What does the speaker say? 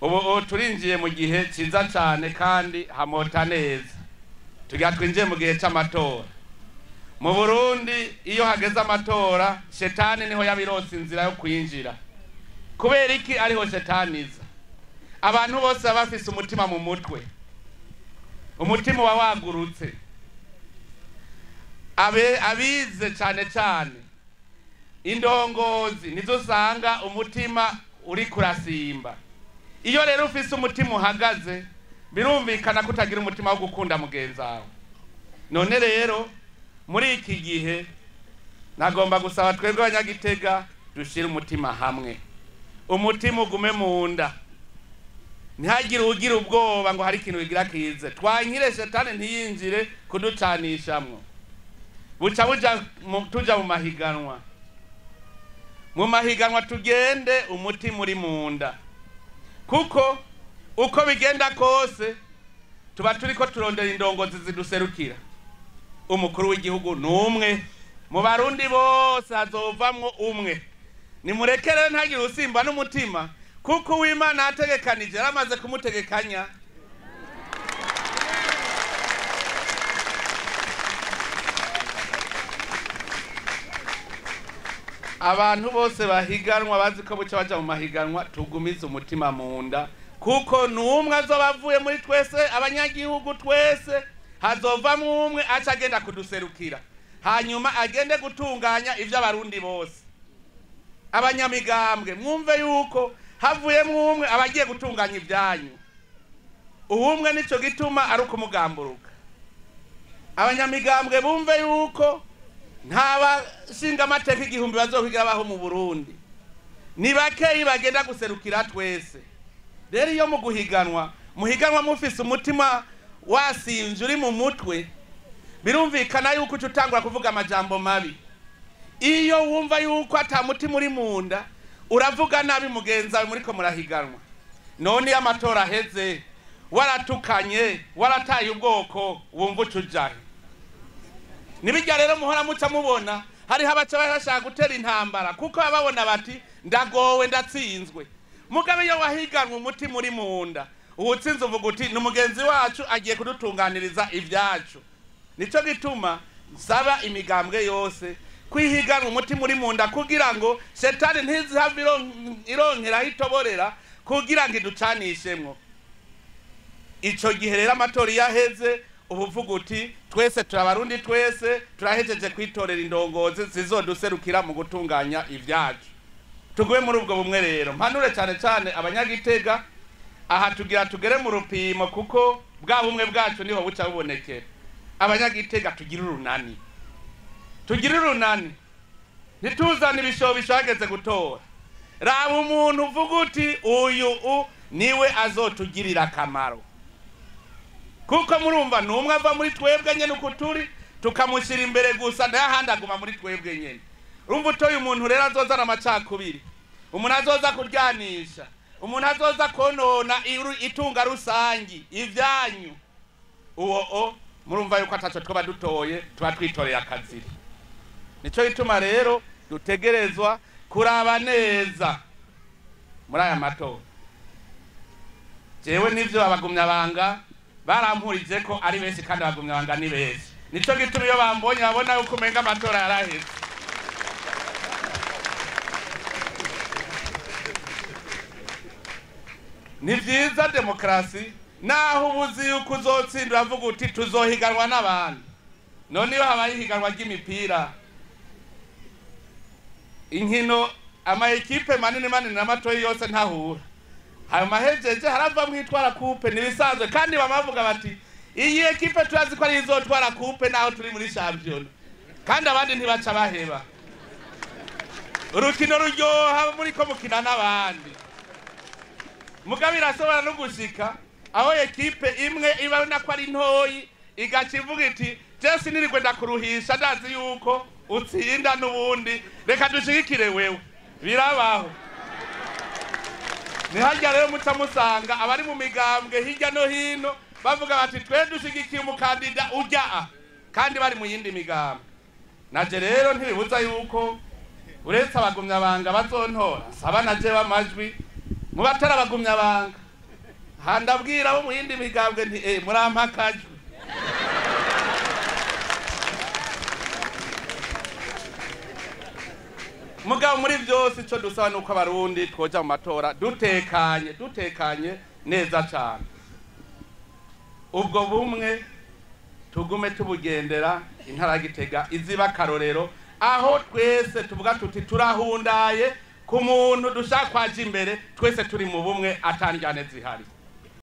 Ubu turinjiye mu gihe cyiza cyane kandi hamota neza. Tugira twinjiye mu gihe cy'amatora. Mu Burundi iyo hageze amatora, shetani niho yabirose inzira yo kwinjira. Kubera iki ariho shetani iza? Abantu bose baba bafise umutima mu mutwe, umutima uba wagurutse. Abize cyane cyane indongozi nizo usanga umutima uri kurasimba. Iyo rero ufise umutima uhagaze, birumvikana ko utagira umutima wo gukunda mugenzi wawe. None rero muri iki gihe nagomba gusaba twebwe abanyagitega dushire umutima hamwe, umutima ugume mu nda, ntihagire ugira ubwoba ngo hari ikintu bigira kize. Twankire shetani ntiyinjire kuducanishamwo. Buca buja tuja mu mahiganwa, mu mahiganwa tugende umutima uri mu nda, kuko uko bigenda kose tuba turiko turondera indongozi ziduserukira. Umukuru w'igihugu ni umwe mu Barundi bose, hazovamwo umwe. Nimureke rero ntagire usimba n'umutima, kuko uw'Imana yategekanije yaramaze kumutegekanya. Abantu bose bahiganwa bazi ko buca baja mu mahiganwa, tugumize umutima mu nda, kuko n'umwe azoba avuye muri twese abanyagihugu twese, hazovamwo umwe aca agenda kuduserukira, hanyuma agende gutunganya ivyo Abarundi bose. Abanyamigambwe mwumve yuko havuyemwo umwe aba agiye gutunganya ivyanyu. Ubumwe nico gituma ari ukumugamburuka. Abanyamigambwe bumve yuko nta bashinga amateka igihumbi bazokwigira baho mu Burundi, ni bakeyi bagenda guserukira twese. Rero iyo mu guhiganwa muhiganwa mufise umutima wasinje uri mu mutwe, birumvikana yuko uca utangura kuvuga amajambo mabi. Iyo wumva yuko ata mutima uri mu nda, uravuga nabi mugenzi wawe muriko murahiganwa. None iyo amatora aheze waratukanye, warataye ubwoko, wumva uca ujahe? Nibijya rero muhora muca mubona hariho abaca bashaka gutera intambara, kuko bababona bati ndagowe ndatsinzwe. Mugabe iyo wahiganwa umutima uri mu nda, uwutsinze uvuga uti ni mugenzi wacu agiye kudutunganiriza ibyacu. Nico gituma nsaba imigambwe yose kwihiganwa umutima uri mu nda, kugira ngo shetani ntizihave ironkera aho itoborera kugira ngo iducanishemwo. Ico gihe rero amatora iyo aheze, ubuvuga uti twese turabarundi, twese turahejeje kwitorera indongozi zizoduserukira mu gutunganya ibyacu. Tugume muri ubwo bumwe rero. Mpanure cyane cyane abanyagitega, aha tugira tugere mu rupimo, kuko bwa bumwe bwacu niho buca bubonekera. Abanyagitega tugira urunani, tugira urunani, ntituzane ibishobisho hageze gutora. Raba umuntu uvuga uti uyu niwe azotugirira akamaro, kuko murumva numwe ava muri twebwe nyene uko turi, tukamushyira imbere gusa, ntahandi aguma muri twebwe nyene. Urumva utoye umuntu rero azozana amacakubiri, umuntu azoza kuryanisha, umuntu azoza konona itunga rusangi ivyanyu, uwo murumva yuko ataco twaba dutoye, tuba twitoreye akaziri. Nico gituma rero dutegerezwa kuraba neza muri aya matora. Jewe nivyo abagumyabanga barampurije ko ari benshi, kandi abagumyabanga ni benshi. Nico gituma iyo bambonye babona yuko umenga amatora yaraheze. Ni vyiza demokrasi, naho ubuzi yuko uzotsinda uravuga uti tuzohiganwa n'abandi. None iyo habaye ihiganwa ry'imipira, inkino ama ekipe manini manini n'amatoyi yose ntahura, hanyuma hejeje haravamwo itwara coupe, nibisanzwe. Kandi bamavuga bati iyi ekipe turazi ko ari izotwara coupe naho turi muri champion, kandi abandi ntibaca baheba. Urukino ruryoha muriko mukina n'abandi. Mugabe irashobora no gushika aho ekipe imwe ibona ko ari ntoyi, igaca ivuga iti je sinirirwe ndakuruhisha, ndazi yuko utsinda n'ubundi, reka dushigikire wewe. Birabaho. Nihajya rero muca musanga abari mu migambwe hirya no hino bavuga bati twe dushigikiye umukandida ujya a, kandi bari mu yindi migambwe. Naje rero ntibibuza yuko uretse abagumyabanga bazontora, nsaba naje b'amajwi mu batari abagumyabanga. Handabwira abo mu yindi migambwe nti murampa akajwi. Mugabo muri byose ico dusaba nuko abarundi twoja mu matora dutekanye, dutekanye neza cane. Ubwo bumwe tugume tubugendera, intara ya Gitega iziba akarorero, aho twese tuvuga tuti turahundaye ku muntu dushaka kwaja imbere, twese turi mu bumwe atandyane zihari.